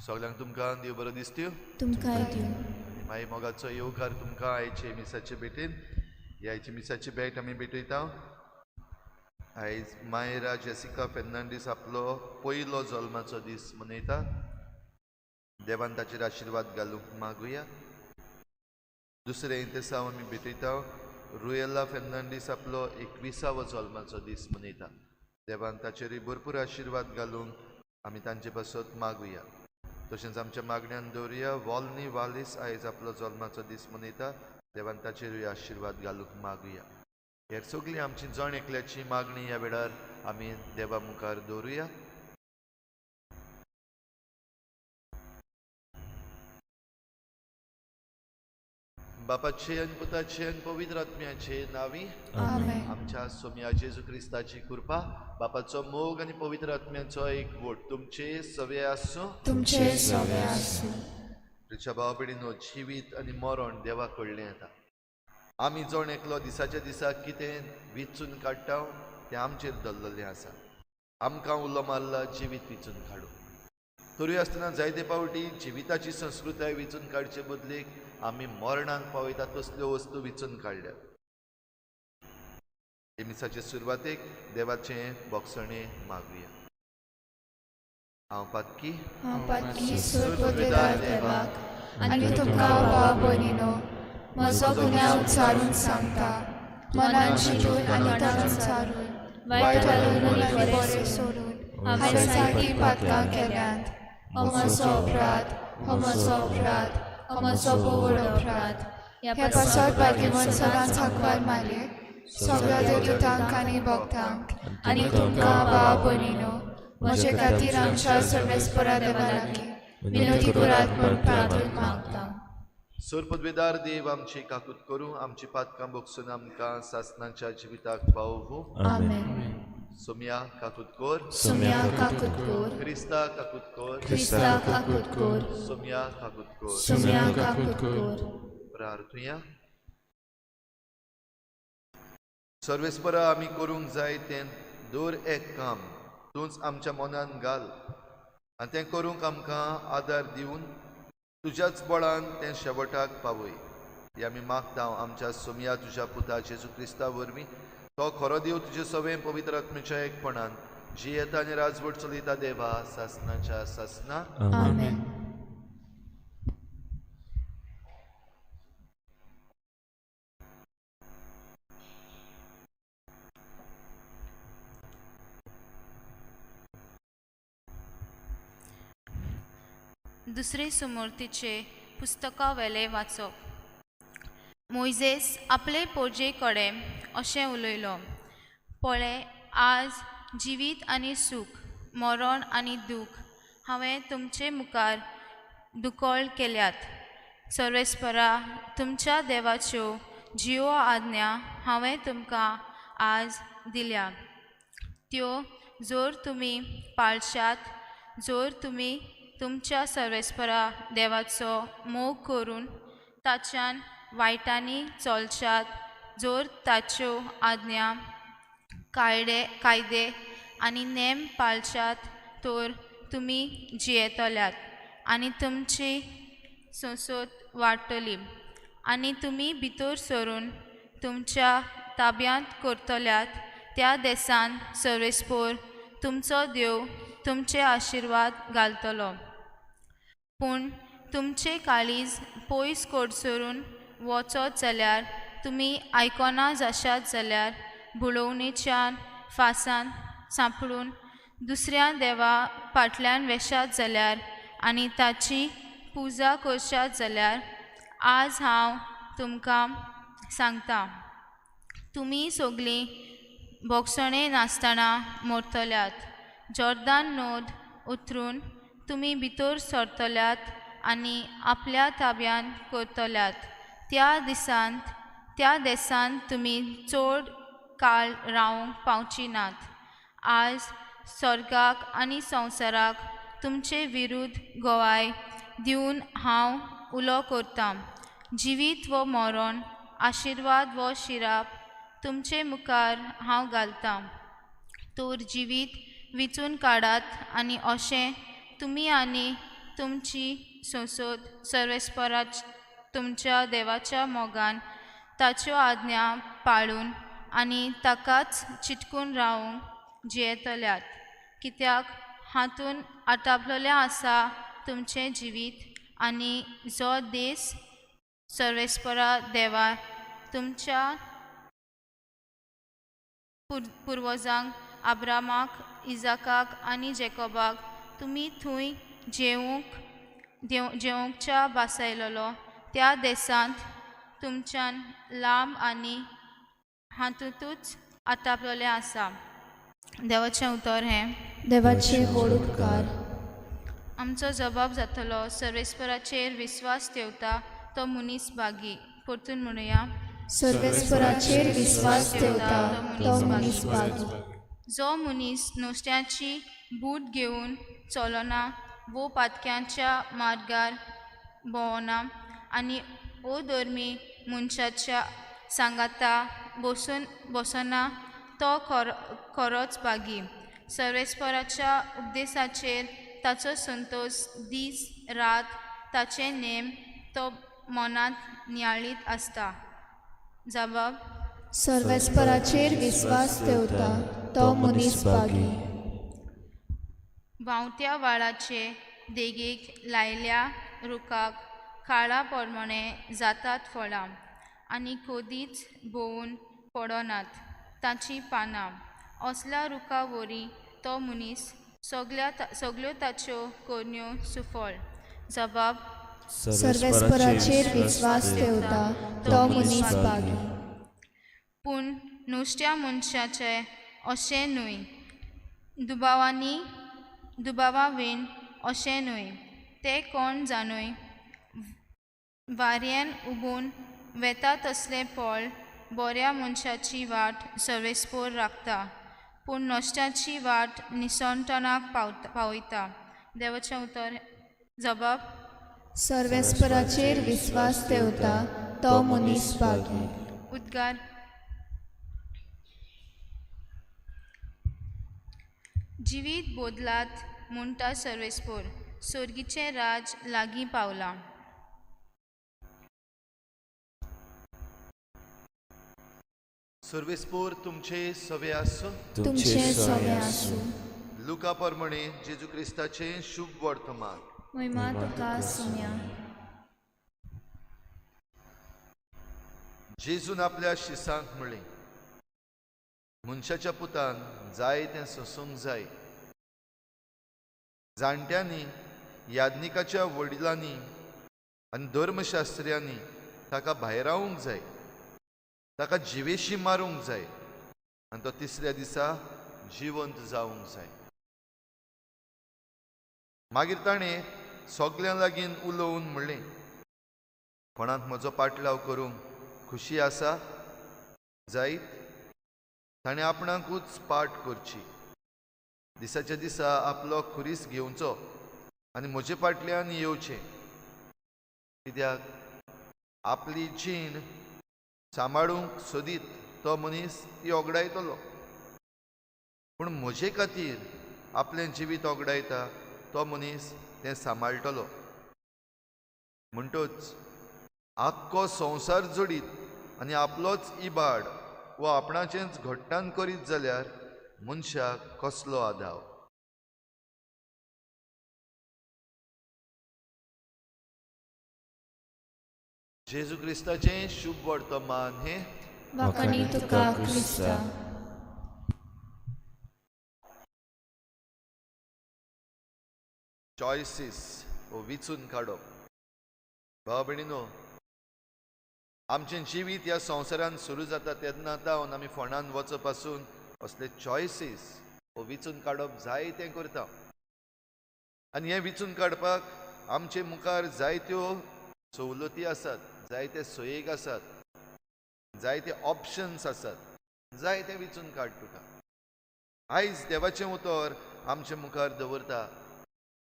सगल्यांक तुमकां देव बरो दिसत्यो तुमकांय दिवं। आनी मागीर मोगाचो येवकार तुमकां आयचे मिसाचे भेटेन। ही आयची मिसाची भेट आमी भेटयता। आयज मायरा जेसिका फेर्नांडीस आपलो पयलो जल्माचो दीस मनयता। देवान ताचेर आशिर्वाद घालूंक मागुया। दुसरें इंतेसांव आमी भेटयता। रुयेला फेर्नांडीस आपलो 21वो जल्माचो दीस मनयता। देवान ताचेरूय भरपूर आशिर्वाद घालूंक आमी तांचे पासत मागुया। तशेंच आमच्या मागण्यान दवरुया। वॉल्नी वालीस आयज आपलो जल्माचो दीस मनयता। देवान ताचेरूय आशिर्वाद घालूंक मागुया। हेर सगळीं आमची जण एकल्याची मागणी ह्या वेळार आमी देवा मुखार दवरुया। बापाचे आनी पुताचे आनी पवित्र आत्म्याचे नांवी आमेन। आमच्या सोम्या जेजू क्रिस्ताची कृपा, बापाचो मोग आनी पवित्र आत्म्याचो एकवट तुमचे सवे आसूं। तुमचे सवे आसूं। प्रिच्या भाव भयणीनो, जिवीत आनी मरण देवा कडलें येता। आमी जण एकलो दिसाच्या दिसा कितें विचून काडटा तें आमचेर दवरलेलें आसा। आमकां उलो मारला जिवीत विचून काडूं। तरी आसतना जायते पावटी जिविताची संस्कृताय विचून काडचे बदलेक आमी मरणाक पावयता तसल्यो वस्तू विचून काडल्यात। हे मिसाचे सुरवातेक देवाचें बोगसणें मागुया। हांव पातकी, हांव पातकी सुरपदवेदार देवाक आनी तुमकां भाव भयणीनो म्हजो गुन्यांव उच्चारून सांगता। मनान चिंतून आनी ताणून सारून, वायट उलोवन आनी बरें सोडून हांवें जायतीं पातकां केल्यांत। हो म्हजो अपराध, हो म्हजो अपराध, हो म्हजो व्हड अपराध। ह्या पासत भाग्यवंत सदांच आंकवार मारये, सगळ्या देवदूतांक आनी भक्तांक आनी तुमकां भाव भयणीनो म्हजे खातीर आमच्या सर्वेस्परा देवा लागीं विनोदी करात म्हूण प्रार्थना मागता। सरपदवेदार देव आमची काकूत करूं, आमची पातकां बोगसून आमकां सासनाच्या जिविताक पावोवं। आमेन। सोम्या काकूत कर, सोम्या काकूत कर, क्रिस्ता काकूत कर, क्रिस्ता काकूत कर, सोम्या काकूत कर। सोम्या काकूत कर। प्रार्थुया। सर्वेस्परा आमी करूंक जाय तें दर एक काम तूंच आमच्या मनान घाल आनी तें करूंक आमकां आदार दिवन तुज्याच बळान तें शेवटाक पावय। हें आमी मागता आमच्या सोम्या तुज्या पुता जेजू क्रिस्ता वरवीं। तो खरो देव तुजे सवें पवित्र आत्म्याच्या एकपणान जियेता आनी राजवट चलयता देवा सासनाच्या सासना। आमेन। दुसरे सुमूर्तीचे पुस्तकावेले वाचप। मोयजेस आपले पोजे कडेन अशें उलयलो, पळय आज जिवीत आनी सूख, मरण आनी दूख हांवें तुमचे मुखार दुकळ केल्यात। सर्वेस्परा तुमच्या देवाच्यो जियो आज्ञा हांवें तुमकां आज दिल्या, त्यो जर तुमी पाळशात, जर तुमी तुमच्या सर्वेस्परा देवाचो मोग करून ताच्यान वायटांनी चलशात, जर ताच्यो आज्ञा कायदे आनी नेम पाळशात तर तुमी जियेतल्यात आनी तुमची संसद वाडटली आनी तुमी भितर सरून तुमच्या ताब्यांत करतल्यात त्या देसान सर्वेस्पोर तुमचो देव तुमचे आशिर्वाद घालतलो। पूण तुमचे काळीज पयस कडसरून वचत जाल्यार, तुमी आयकना जाशात जाल्यार, भुलोवणेच्या फासान सांपडून दुसऱ्या देवा फाटल्यान वेशात जाल्यार आनी ताची पुजा करशात जाल्यार, आज हांव तुमकां सांगता, तुमी सगळीं भोगसणे नासतना मरतल्यात। जॉर्दान नद उतरून तुमी भितर सरतल्यात आनी आपल्या ताब्यांत करतल्यात त्या दिसांत त्या देसांत तुमी चड काळ रावंक पावची नात। आज स्वर्गाक आनी संवसाराक तुमचे विरुद्ध गवाय दिवन हांव उलो करतां। जिवीत वो मरण, आशिर्वाद वो शिराप तुमचे मुखार हांव घालतां। तर जिवीत विचून काडात आनी अशें तुमी आनी तुमची संसद सर्वेस्परा तुमच्या देवाच्या मोगान ताच्यो आज्ञा पाळून आनी ताकाच चिटकून रावूंक जियेतल्यात. कित्याक हातून आटापलेलें आसा तुमचें जिवीत आनी जो देस सर्वेस्परा देवा तुमच्या पुर्वजांक आब्रामाक, इजाकाक आनी जेकोबाक तुमी थंय जेवंकच्या भासायलेलो त्या देसांत तुमच्यान लांब आनी हातूंतच आटापलेलें आसा. देवाचें उतर हें. देवाचे व्हड उपकार. आमचो जबाब जातलो सर्वेस्पराचेर विस्वास ठेवता तो मनीस भागी. परतून म्हणुया. सर्वेस्पराचेर विस्वास ठेवता तो मनीस भागी. जो मनीस नुस्त्याची बूट घेवन चलना वो पातक्यांच्या मार्गार भोंवना आनी अधर्मी मनशाच्या सांगाता बसना तो खरोच भागी. सर्वेस्पराच्या उपदेसाचेर ताचो संतोश दीस रात ताचे नेम तो मनांत नियाळीत आसता. जबाब. सर्वेस्पराचेर विस्वास ठेवता तो मनीस भागी. व्हांवत्या व्हाळाचे देगेक लायल्या रुखाक काळा प्रमाणे जातात फळां आनी कदीच भोंवून पडनात ताचीं पानां. असल्या रुखा वरी तो मनीस सगळ्यो ताच्यो करण्यो सुफळ. जबाब. सर्वेस्पराचेर विस्वास ठेवता तो मनीस भागी. पूण नुस्त्या मनशाचें अशें न्हय, दुबावा वीण अशें न्हय, ते कोण जाणूय वाऱ्यान उबून वेता तसलें पळ बऱ्या मनशाची वाट सर्वेस्पोर राखता, पूण नश्ट्याची वाट निसणटणाक पावयता. देवाचें उतर. जबाब. सर्वेस्पराचेर विस्वास ठेवता तो मनीस भागी. उद्गार. जिवीत बदलात म्हणटा सर्वेस्पोर, सोर्गीचें राज लागीं पावलां. सर्वेस्पोर तुमचे सवे आसूं. तुमचे सवे आसूं. लुका प्रमाणे जेजू क्रिस्ताचें शुभ वर्तमान. महिमा तुका सुम्या. जेजून आपल्या शिसांक म्हणलें, मनशाच्या पुतान जाय तें सोसूंक जाय. जाणट्यांनी, याज्ञिकाच्या वडिलांनी आनी धर्मशास्त्र्यांनी ताका भायरावंक जाय, ताका जिवेशी मारूंक जाय आनी तो तिसऱ्या दिसा जिवंत जावंक जाय. मागीर ताणें सगल्यां लागीं उलोवन म्हणलें, कोणाक म्हजो पाटलाव करूंक खुशी आसा जायत ताणें आपणाकूच पाट करची, दिसाच्या दिसा आपलो खुरीस घेवचो आनी म्हजे फाटल्यान येवचें. कित्याक आपली जीण सांबाळूंक सोदीत तो मनीस ती ओगडायतलो, पूण म्हजे खातीर आपलें जिवीत ओगडायता तो मनीस तें सांबाळटलो. म्हणटच आख्खो संवसार जोडीत आनी आपलोच इबाड वो आपणाचेंच घट्टान करीत जाल्यार मनशाक कसलो आदाव. जेजू क्रिस्ताचें शुभ वर्तमान हें. वाखाणी तुका क्रिस्ता. चॉयसीस वो विचून काडप. भाव भयणीनो, आमचें जिवीत ह्या संवसारान सुरू जाता तेन्ना जावन आमी फोंडान वचप पासून असले चॉयसीस वो विचून काडप जाय तें करता. आनी हें विचून काडपाक आमचे मुखार जायत्यो सवलती आसात, जायते सोयेक आसात, जायते ऑप्शन्स आसात, जाय तें विचून काड तुका. आयज देवाचें उतर आमचे मुखार दवरता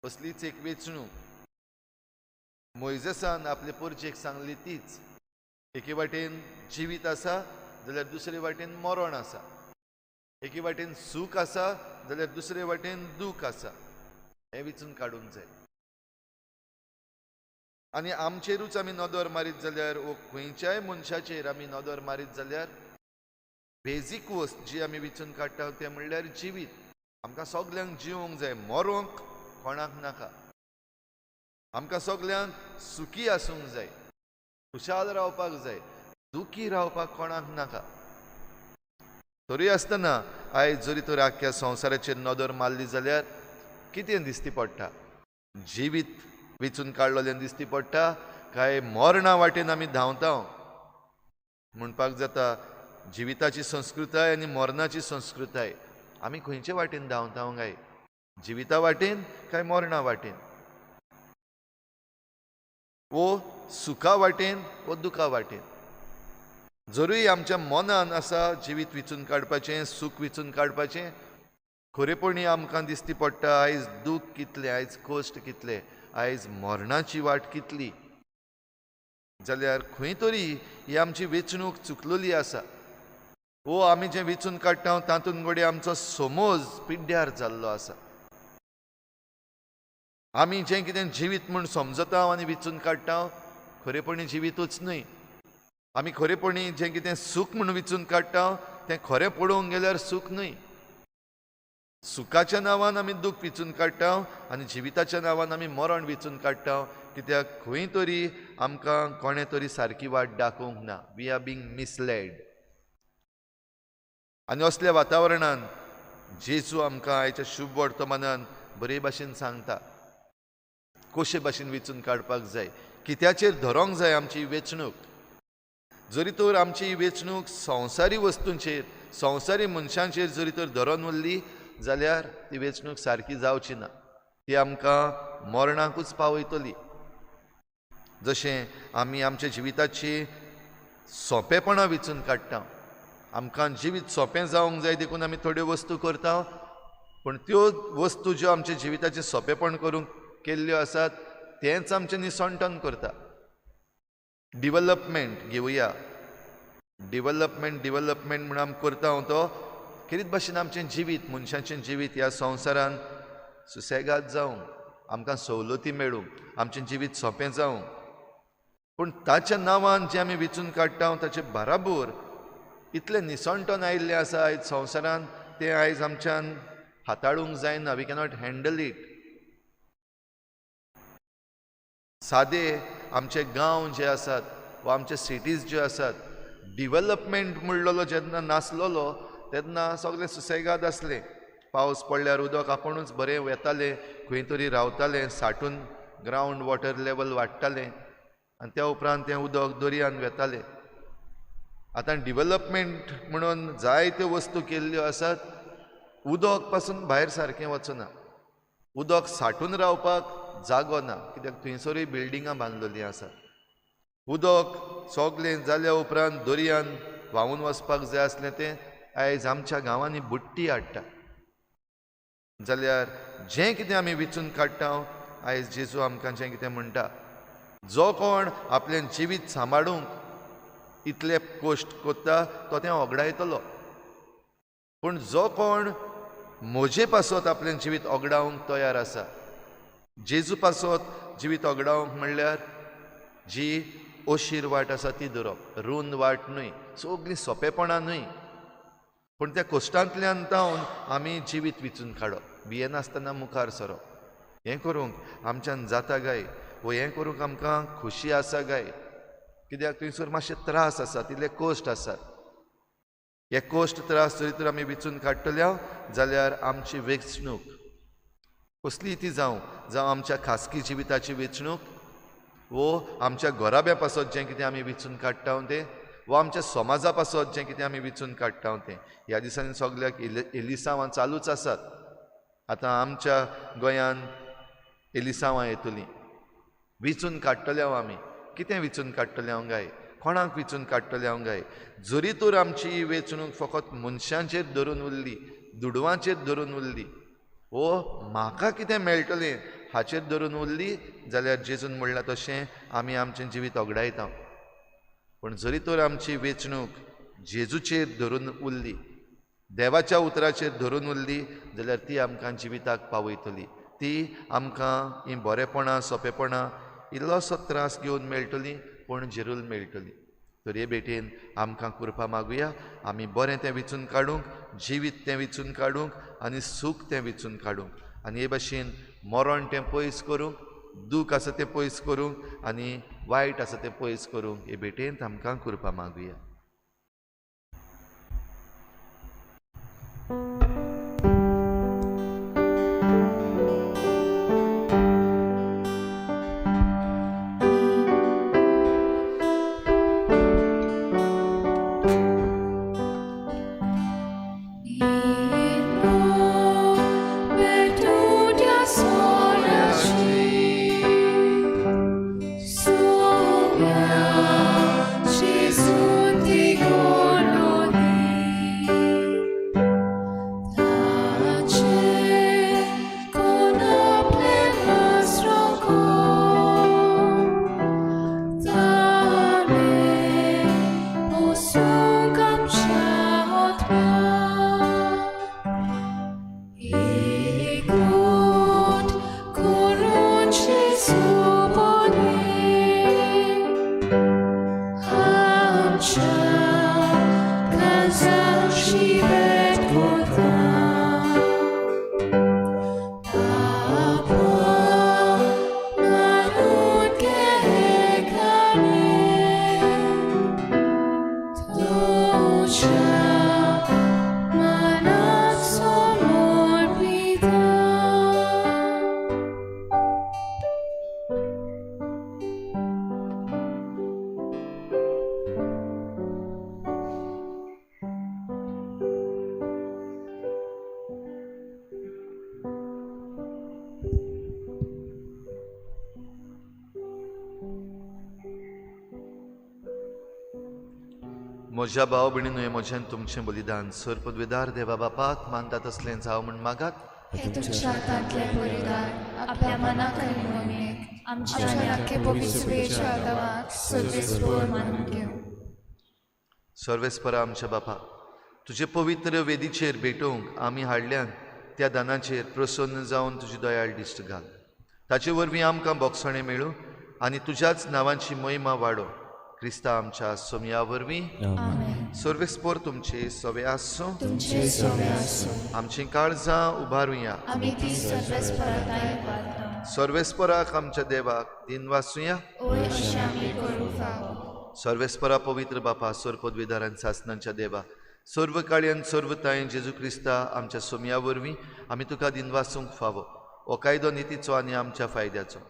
असलीच एक वेंचणूक. मोयजेसान आपले पोरजेक सांगली तीच, एके वाटेन जिवीत आसा जाल्यार दुसरे वाटेन मरण आसा, एके वाटेन सूख आसा जाल्यार दुसरे वाटेन दूख आसा. हें विचून काडूंक जाय. आनी आमचेरूच आमी नदर मारीत जाल्यार वो खंयच्याय मनशाचेर आमी नदर मारीत जाल्यार बेजीक वस्त जी आमी विचून काडटा तें म्हणल्यार जिवीत. आमकां सगल्यांक जिवंक जाय, मरोंक कोणाक नाका. आमकां सगल्यांक सुखी आसूंक जाय, खुशाल रावपाक जाय, दुखी रावपाक कोणाक नाका. तरी आसतना आयज जरी तर आख्ख्या संवसाराचेर नदर मारली जाल्यार कितें दिसती पडटा? जिवीत विचून काडलेलें दिसती पडटा काय मरणा वाटेन आमी धांवता? म्हणपाक जाता जिविताची संस्कृताय आनी मरणाची संस्कृताय, आमी खंयचे वाटेन धांवता काय? जिविता वाटेन काय मरणा वाटेन? वो सुखा वाटेन वो दुखा वाटेन? जरूय आमच्या मनान आसा जिवीत विचून काडपाचें, सूख विचून काडपाचें, खरेपणी आमकां दिसती पडटा आयज दूख कितलें, आयज कश्ट कितले, आयज मरणाची वाट कितली. जाल्यार खंय तरी ही आमची वेंचणूक चुकलेली आसा. वो आमी जें वेंचून काडटा तातूंत घडये आमचो समज पिड्ड्यार जाल्लो आसा. आमी जें कितें जिवीत म्हूण समजता आनी वेंचून काडटा खरेपणी जिवीतूच न्हय. आमी खरेपणी जें कितें सूख म्हूण वेंचून काडटा तें खरें पळोवंक गेल्यार सूख न्हय. सुखाच्या नांवान आमी दूख वेंचून काडटा आनी जिविताच्या नांवान आमी मरण वेंचून काडटा. कित्याक खंय तरी आमकां कोणें तरी सारकी वाट दाखोवंक ना. We are being misled. आनी असल्या वातावरणान जेजू आमकां आयच्या शुभ वर्तमानान बरे भाशेन सांगता कशे भाशेन वेंचून काडपाक जाय, कित्याचेर धरोंक जाय आमची वेंचणूक. जरी तर आमची वेंचणूक संवसारी वस्तूंचेर, संवसारी मनशांचेर जरी तर धरोन उरली जाल्यार ती वेंचणूक सारकी जावची ना, ती आमकां मरणाकूच पावयतली. जशें आमी आमच्या जिविताची सोंपेपणां वेंचून काडटा, आमकां जिवीत सोंपें जावंक जाय देखून आमी थोड्यो वस्तू करता, पूण त्यो वस्तू ज्यो आमच्या जिविताचें सोंपेपण करूंक केल्ल्यो आसात तेंच आमचें निसणटन करता. डिवलपमेंट घेवया, डिवलपमेंट डिवलपमेंट म्हूण आमी करता तो खेरीत भाशेन आमचें जिवीत, मनशाचें जिवीत ह्या संवसारान सुसेगाद जावंक, आमकां सवलती मेळूंक, आमचें जिवीत सोंपें जावंक, पूण ताच्या नांवान जें आमी वेंचून काडटा ताचे बराबर इतलें निसणटन आयिल्लें आसा आयज संवसारान, तें आयज आमच्यान हाताळूंक जायना. We cannot handle it. सादे आमचे गांव जे आसात वा आमचे सिटीज ज्यो आसात, डिवलपमेंट म्हणलेलो जेन्ना नासलेलो तेन्ना सगळें सुसेगाद आसलें. पावस पडल्यार उदक आपुणूच बरें वेतालें, खंय तरी रावतालें, साठून ग्रावंड वॉटर लेवल वाडटालें आनी त्या उपरांत तें उदक दर्यान वेतालें. आतां डिवलपमेंट म्हणून जायत्यो वस्तू केल्ल्यो आसात, उदक पासून भायर सारकें वचना, उदक साठून रावपाक जागो ना, कित्याक थंयसरूय बिल्डिंगां बांदलेलीं आसात. उदक सगळें जाल्या उपरांत दर्यान व्हांवून वचपाक जाय आसलें तें आयज आमच्या गांवांनी बुट्टी हाडटा. जाल्यार जें कितें आमी वेंचून काडटा आयज जेजू आमकां जें कितें म्हणटा, जो कोण आपलें जिवीत सांबाळूंक इतले कश्ट करता तो तें ओगडायतलो, पूण जो कोण म्हजे पासत आपलें जिवीत ओगडावंक तयार आसा, जेजू पासत जिवीत ओगडावंक म्हणल्यार जी अशीर वाट आसा ती धरप, रूंद वाट न्हय, सगळीं सोंपेपणां न्हय, पूण त्या कश्टांतल्यान जावन आमी जिवीत वेंचून काडप, भियेनासतना मुखार सरप. हें करूंक आमच्यान जाता काय वो हें करूंक आमकां खोशी आसा काय? कित्याक थंयसर मातशे त्रास आसात, इल्ले कश्ट आसात. हे कश्ट त्रास जरी तर आमी वेंचून काडटले जाल्यार आमची वेंचणूक कसली ती जावं, जावं आमच्या खासगी जिविताची वेंचणूक वो आमच्या घराब्या पासत जें कितें आमी वेंचून काडटा तें, वो आमच्या समाजा पासत जें कितें आमी वेंचून काडटा तें. ह्या दिसांनी सगल्याक एलिसांवां चालूच आसात. आतां आमच्या गोंयान एलिसांवां येतलीं, वेंचून काडटले हांव आमी. कितें वेंचून काडटले हांव गाय? कोणाक वेंचून काडटले हांव गाय? जरी तर आमची वेंचणूक फकत मनशांचेर धरून उरली, दुडवांचेर धरून उरली, वो म्हाका कितें मेळटलें हाचेर धरून उरली जाल्यार जेजून म्हणलां तशें आमी आमचें जिवीत ओगडायता. पूण जरी तर आमची वेंचणूक जेजूचेर धरून उरली, देवाच्या उतराचेर धरून उरली जाल्यार ती आमकां जिविताक पावयतली, ती आमकां हीं बरेपणां सोंपेपणां इल्लोसो त्रास घेवन मेळटली पूण जेरूल मेळटली। तर हे भेटेन आमकां कृपा मागुया, आमी बरें तें विचून काडूंक, जिवीत तें विचून काडूंक आनी सूख तें विचून काडूंक आनी हे भाशेन मरण तें पयस करूंक, दूख आसा तें पयस करूंक आनी वायट आसा तें पयस करूंक हे भेटेन आमकां कृपा मागुया। म्हज्या भाव भयणीनू, म्हज्यान तुमचें बलिदान सर पदवेदार देवा बापाक मानता तसलें जावं म्हूण मागात। हे तुमच्या हातांतलें बलिदान आपल्या मनाक आनी मोहिमेक आमच्या आख्खे पवित्र आदावाक सर्वेस्पर मानून घेवं। सर्वेस्परा आमच्या बापा, तुजे पवित्र वेदीचेर भेटोवंक आमी हाडल्यान त्या दानाचेर प्रसन्न जावन तुजी दयाळ दिश्ट घाल, ताचे वरवीं आमकां बोगसणें मेळूं आनी तुज्याच नांवाची महिमा वाडो, क्रिस्ता आमच्या सोमया वरवीं। सर्वेस्पर तुमचे सवे आसूं, आमचीं काळजां उबारुया, सर्वेस्पराक आमच्या देवाक दिनवासुया। सर्वेस्परा पवित्र बापा, सर्व पदवीधार आनी सासनांच्या देवा, सर्व काळी आनी सर्व तायेन जेजू क्रिस्ता आमच्या सोमया वरवीं आमी तुका दिनवासूंक फावो हो कायदो नितीचो आनी आमच्या फायद्याचो।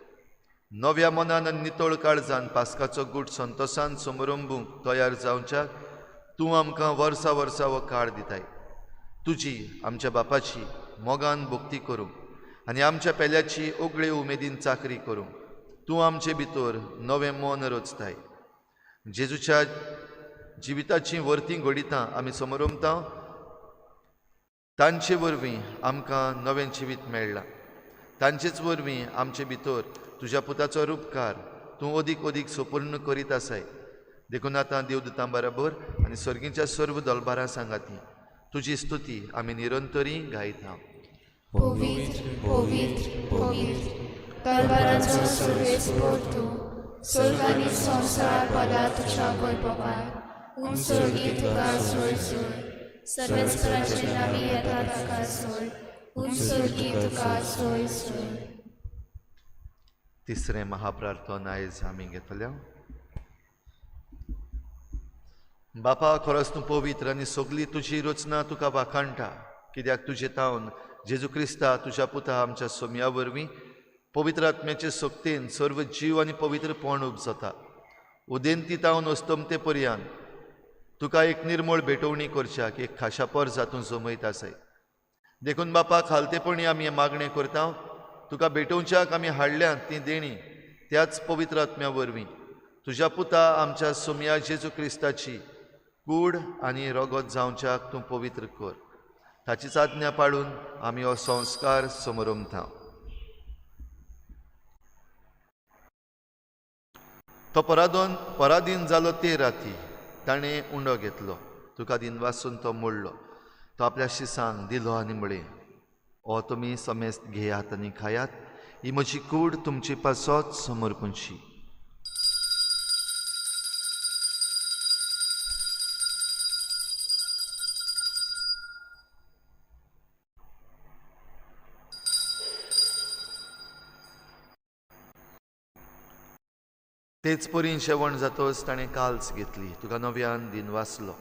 नव्या मनान आनी नितळ काळजान पास्काचो गूट संतोसान समरंबूंक तयार जावच्याक तूं आमकां वर्सा वर्सा हो काळ दिताय। तुजी आमच्या बापाची मोगान भक्ती करूंक आनी आमच्या पेल्याची ओगळे उमेदीन चाकरी करूंक तूं आमचे भितर नवें मन रचताय। जेजूच्या जिविताचीं वर्तीं घडितां आमी समरंबता, तांचे वरवीं आमकां नवें जिवीत मेळ्ळां, तांचेच वरवीं आमचे भितर तुज्या पुताचो रुपकार तूं अदीक अदीक संपूर्ण करीत आसाय। देखून आतां देवदूतां बराबर आनी सर्गीच्या सर्व दलबारां सांगाती तुजी स्तुती आमी निरंतरी गायता। पवित्र पवित्र पवित्र दरबाराचो सर्वेस्पर तूं, स्वर्ग आनी संवसार पदा तुज्या वैभवान, उंच स्वर्गी तुका सोय सोय, सर्वेस्पराचे नांवी येता ताका सोय, उंच स्वर्गी तुका सोय सोय। तिसरें महाप्रार्थना आयज आमी घेतल्या। बापा, खरोच तूं पवित्र आनी सगली तुजी रचना तुका वाखाणटा, कित्याक तुजे तावन जेजू क्रिस्ता तुज्या पुता आमच्या सोमया वरवीं पवित्र आत्म्याचे सक्तेन सर्व जीव आनी पवित्रपण उपजता। उदेंती तावन अस्तमते पर्यंत तुका एक निर्मळ भेटवणी करच्याक एक खाशा पर्जा तूं जमयत आसाय। देखून बापा, खालतेपणी आमी हें मागणें करता, तुका भेटोवच्याक आमी हाडल्यात ती देणी त्याच पवित्र आत्म्या वरवीं तुज्या पुता आमच्या सोमया जेजू क्रिस्ताची कूड आनी रगत जावच्याक तूं पवित्र कर, ताचीच आज्ञा पाळून आमी हो संस्कार समरंबता। तो पराधीन जालो ते राती ताणें उंडो घेतलो, तुका दिनवासून तो मोडलो, तो आपल्या शिसांक दिलो आनी म्हळें, हो तुमी समेस्त घेयात आनी खायात, ही म्हजी कूड तुमचे पासत समर्पणशी. तेच परीन शेवण जातोच ताणें काल्स घेतली, तुका नव्यान दिन वाचलो,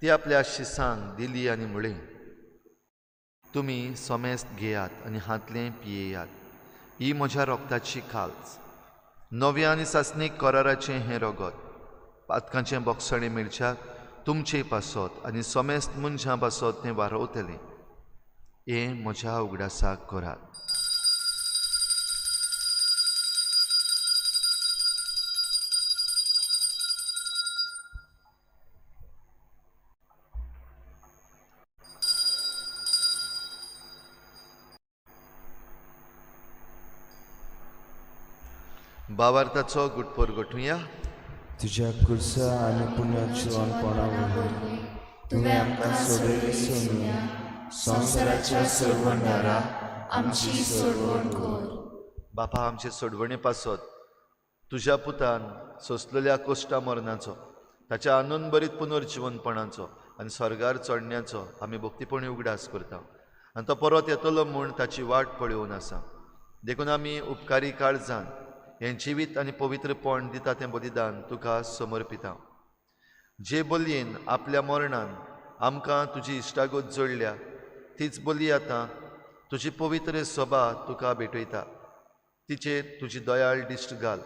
ती आपल्या शिसांक दिली आनी म्हळें, तुमी समेस्त घेयात आनी हांतलें पियेयात. ही म्हज्या रोगताची काल्स, नव्या आनी सासणीक कराराचें हें रगत, पातकांचें बोगसणें मेळच्याक तुमचे पासत आनी समेस्त मनशां पासत तें वारोवतलें. हें म्हज्या उगडासाक करात. बावार्थाचो गुटपोर गोठुया. तुज्या कुर्सा आनी पुण्यजिवनपणा वरवीं तुवें आमकां सोडयली सोडून संवसाराच्या सोडवणदारा आमची सोडवण कर. बापा, आमचे सोडवणे पासत तुज्या पुतान सोंसलेल्या कोश्टा मरणाचो, ताच्या आनंदभरीत पुनर्जिवनपणाचो आनी स्वर्गार चडण्याचो आमी भक्तीपणी उगडास करता आनी तो परत येतलो म्हूण ताची वाट पळोवन आसा. देखून आमी उपकारी काळजान हें जिवीत आनी पवित्रपण दिता तें बलिदान तुका समर्पिता. जे बलयेन आपल्या मरणान आमकां तुजी इश्टागत जोडल्या तीच बली आतां तुजी पवित्र सभा तुका भेटयता. तिचेर तुजी दयाळ दिश्ट घाल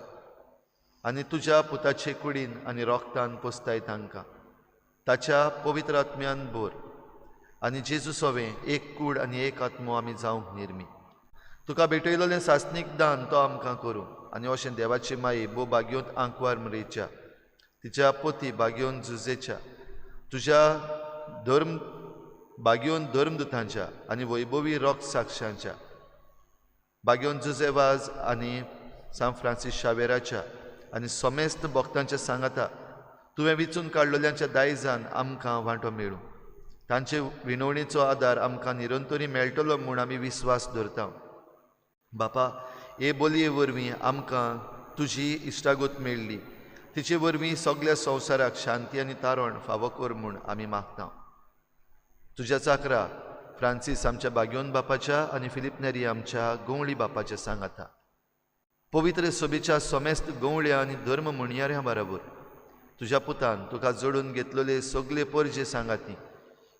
आनी तुज्या पुताचे कुडीन आनी रोगतान पोसताय तांकां. ताच्या पवित्र आत्म्यान भर आनी जेजू सवें एक कूड आनी एक आत्मो आमी जावंक निर्मी. तुका भेटयलेलें सासणीक दान तो आमकां करूं आनी अशें देवाची माई बो बागयोंत आंकवार मरेच्या, तिच्या पोती बागयोन जुजेच्या, तुज्या धर्म बागयोन धर्मदुतांच्या आनी वैभवी रोग साक्षांच्या, बागयोन जुजे वाज आनी सांत फ्रांसीस शावेराच्या आनी समेस्त भक्तांच्या सांगाता तुवें विचून काडलेल्यांच्या दायजान आमकां वांटो मेळूं. तांचे विनवणीचो आदार आमकां निरंतरी मेळटलो म्हूण आमी विस्वास दवरता. बापा, हे बोलये वरवीं आमकां तुजी इश्टागत मेळ्ळी, तिचे वरवीं सगळ्या संवसाराक शांती आनी तारण फावो कर म्हूण आमी मागता. तुज्या चाकरा फ्रांसीस आमच्या बागयोन बापाच्या आनी फिलीप नेरी आमच्या गवळी बापाच्या सांगाता पवित्र सभेच्या समेस्त गवळ्या आनी धर्म म्हणयाऱ्यां बराबर तुज्या पुतान तुका जोडून घेतलेले सगळे परजे सांगाती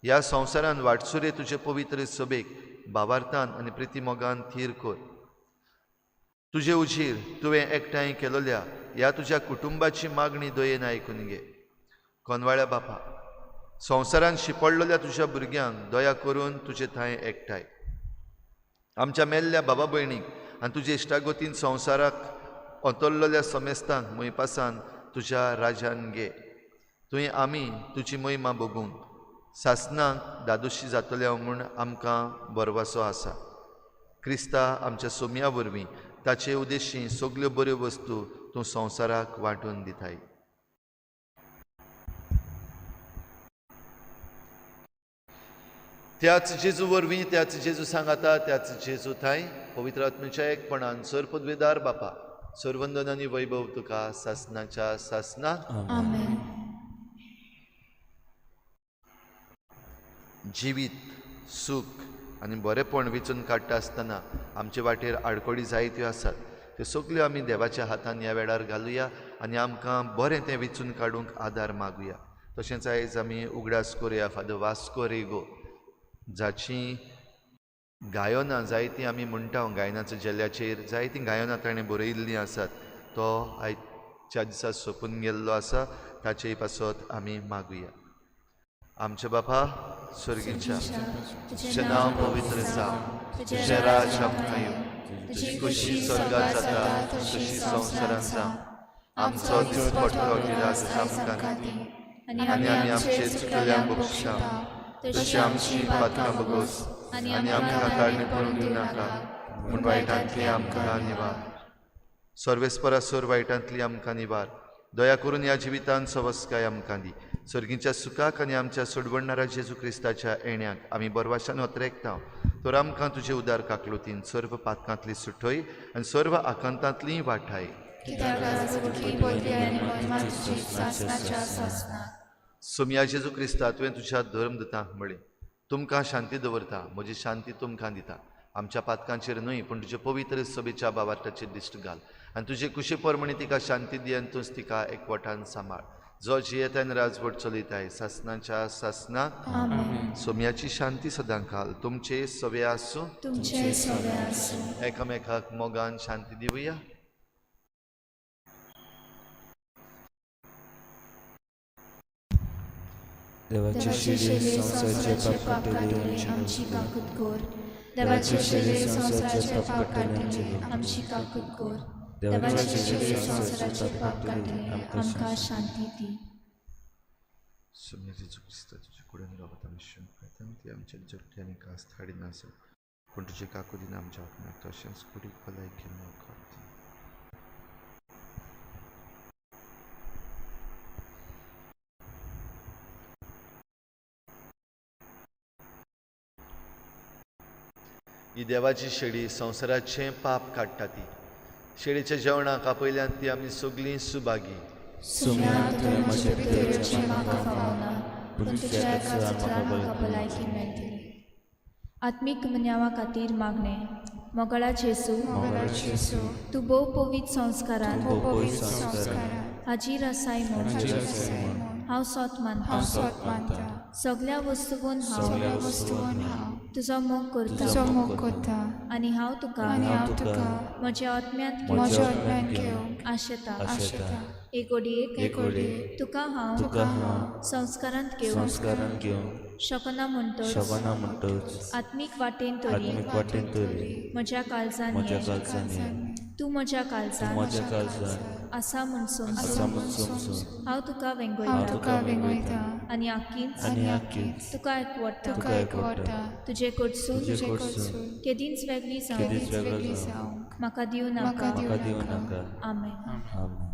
ह्या संवसारान वाटसुरे तुजे पवित्र सभेक भावार्थान आनी प्रितीमोगान थीर कर. तुजे उजीर तुवें एकठांय केलोल्या ह्या तुज्या कुटुंबाची मागणी दयेन आयकून घे. कोनवाळ्या बापा, संवसारान शिपडलेल्या तुज्या भुरग्यांक दया करून तुजे थंय एकठांय. आमच्या मेल्ल्या बाबा भयणीक आनी तुजे इश्टागतीन संवसाराक अंतरलेल्या समेस्तांक मोयपासान तुज्या राज्यान घे. तुवें आमी तुजी महिमा भोगूंक सासनाक दादोशी जातल्या म्हूण आमकां बरवासो आसा. क्रिस्ता आमच्या सोम्या वरवीं ताचे उद्देशी सगल्यो बऱ्यो वस्तू तूं संवसाराक वांटून दिताय. त्याच जेजू वरवीं, त्याच जेजू सांगाता, त्याच जेजू थांय पवित्र आत्म्याच्या एकपणान सर्वपदवेदार बापा, सर्वंदन आनी वैभव तुका सासनाच्या सासना. आमेन. जिवीत सूख आनी बरेपण विचून काडटा आसतना आमचे वाटेर आडखळी जायत्यो आसात, त्यो सगल्यो आमी देवाच्या हातान ह्या वेळार घालुया आनी आमकां बरें तें विचून काडूंक आदार मागुया. तशेंच आयज आमी उगडास करुया फादर वास्को रेगो, जाची गायनां जायतीं आमी म्हणटा, गायनाच्या झेल्याचेर जायतीं गायनां ताणें बरयिल्लीं आसात. तो आयच्या दिसा सोंपून गेल्लो आसा, ताचे पासत आमी मागुया. आमच्या बापा स्वर्गीच्या, तुजें नांव पवित्र जावं, तुजें राज आमकां येवं, तुजी खुशी स्वर्गात जाता तशी संवसारांत जावं. आमचो दिसपट्टो गिरास आमकां दी आनी आमी आमचे चुकल्यांक बक्षां तशी आमची पातकां बगोस आनी आमकां कारणे पडूंक दिवं नाका, पूण वायटांतली आमकां निवार. सर्वेस्परासर वायटांतली आमकां निवार. दया करून ह्या जिवितान सवस्काय आमकां दी. सर्गीच्या सुखाक आनी आमच्या सोडवणणारा जेजू क्रिस्ताच्या येण्याक आमी बरवाशान ओतरेकता. तर आमकां तुजे उदार काकलुतीन सर्व पातकांतली सुटय आनी सर्व आकांतांतली वाठाय. कित्याक राजवटकी पदवी आनी महिमा तुजी सासणाच्या सासणाक. सोमया जेजू क्रिस्ता, तुवें तुज्या धर्मदूतांक म्हळें, तुमकां शांती दवरता, म्हजी शांती तुमकां दिता. आमच्या पातकांचेर न्हय पूण तुजे पवित्र सभेच्या बावार्थाचेर दिश्ट घाल आनी तुजे कुशे प्रमाणे तिका शांती दी आनी तूंच तिका एकवटान सांबाळ, जो जियेता आनी राजवट चलयताय सासणाच्या सासणाक. आमेन. सोमयाची शांती सदां घाल तुमचे सवे आसूं. तुमचे सवे आसूं. एकामेकाक मोगान शांती दिवया. देवाचे देवाचे शिरे शिरे संवसाराचे संवसाराचे पाप पाप काडटले काडटले आमची काकूत कोर. देवाचे शिरे संवसाराचे पाप काडटले आमची काकूत कोर. देवाचे शिरे संवसाराचे पाप काडटले आमकां शांती दी. सोमया जेजू क्रिस्ता, तुजे कुडीन रावत आमी शिंपता ती आमच्या जगटे आनी कास हाडिनासत पूण तुजे काकुतीन आमच्या आत्म्याक तशेंच कुडीक भलायकी मोग दी. ही देवाची शेळी संवसाराचें पाप काडटा ती शेळीच्या जेवणाक आपयल्यान ती आमी सगळीं सुभागी. सुम्या, तुवें म्हजे भितर येवचें म्हाका फावना, पूण तुज्या एका उतरान म्हाका भलायकी मेळटली. आत्मीक गुन्यांवा खातीर मागणें. मोगाळा जेजू, मोगाळ जेजू, तूं भोव पवित्र संस्कारान भोव पवित्र संस्कारान हाजीर आसाय म्हूण हाजीर आसाय म्हूण हांव सोत मानता. हांव सोत मानता. सगल्या वस्तून हांव सगळ्या वस्तून हांव तुजो मोग करता तुजो मोग करता आनी हांव तुका आनी हांव तुका म्हज्या आत्म्यांत म्हज्या आत्म्यान घेवंक आशेता. आशेता. एक घडयेक एक घडयेक तुका हांव तुका हांव संस्कारांत घेवंक संस्कारान घेवंक शकना म्हणटच शकना म्हणटच आत्मीक वाटेन तरी आत्मीक वाटेन तरी म्हज्या काळजान म्हज्या ये. काळजान ये. तूं म्हज्या तूं काळजान म्हज्या काळजान आसा म्हूण आसा समजून म्हूण समजून हांव तुका हांव वेंगयता तुका वेंगयता आनी आखींच आनी आखीच तुका एकवटा तुका एकवटा. तुजे कडसून तुजे तुजे कडसून कडसून केदींच वेगळी जावंक केदींच वेगळो वेगळी जावंक जावंक म्हाका दिवं म्हाका नाका. म्हाका दिवं नाका. आमेन. आमेन.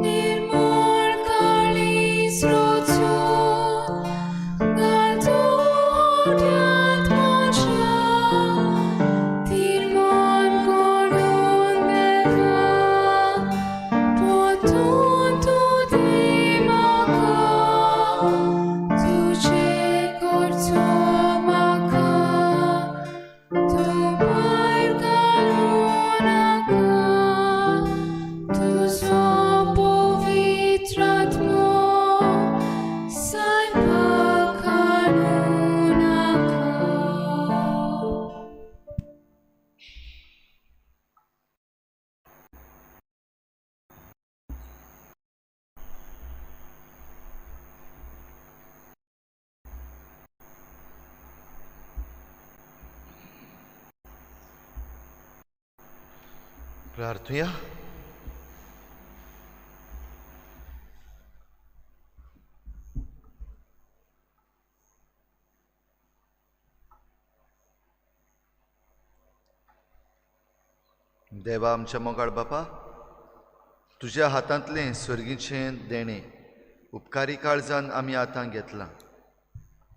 निर्मळ काळीज. प्रार्थुया. देवा आमच्या मोगाळ बापा, तुज्या हातांतलें सर्गीचें देणें उपकारी काळजान आमी आतां घेतलां.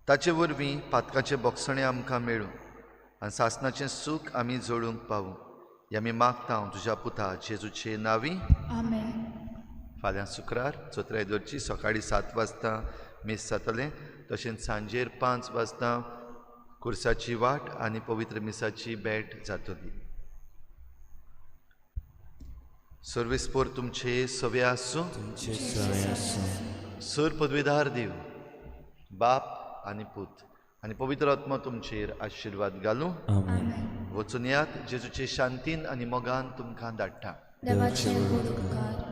ताचे वरवीं पातकाचें बोगसणें आमकां मेळूं आनी सासणाचें सूख आमी जोडूंक पावूं हें आमी मागता तुज्या पुता जेजूचे नांवी. आमेन. फाल्यां शुक्रार चोत्राय दवरची सकाळीं 7 वाजता मीस जातलें. तशेंच सांजेर 5 वाजता कुर्साची वाट आनी पवित्र मिसाची भेट जातली. सर्वेस्पोर तुमचे सवे आसूं. तुमचे सवे आसूं. सर पदवीधार देव बाप आनी पूत आनी पवित्र आत्मा तुमचेर आशिर्वाद घालूं. आमेन. वचून यात, जेजूचे शांतीन आनी मोगान तुमकां धाडटा. देवाचे उपकार.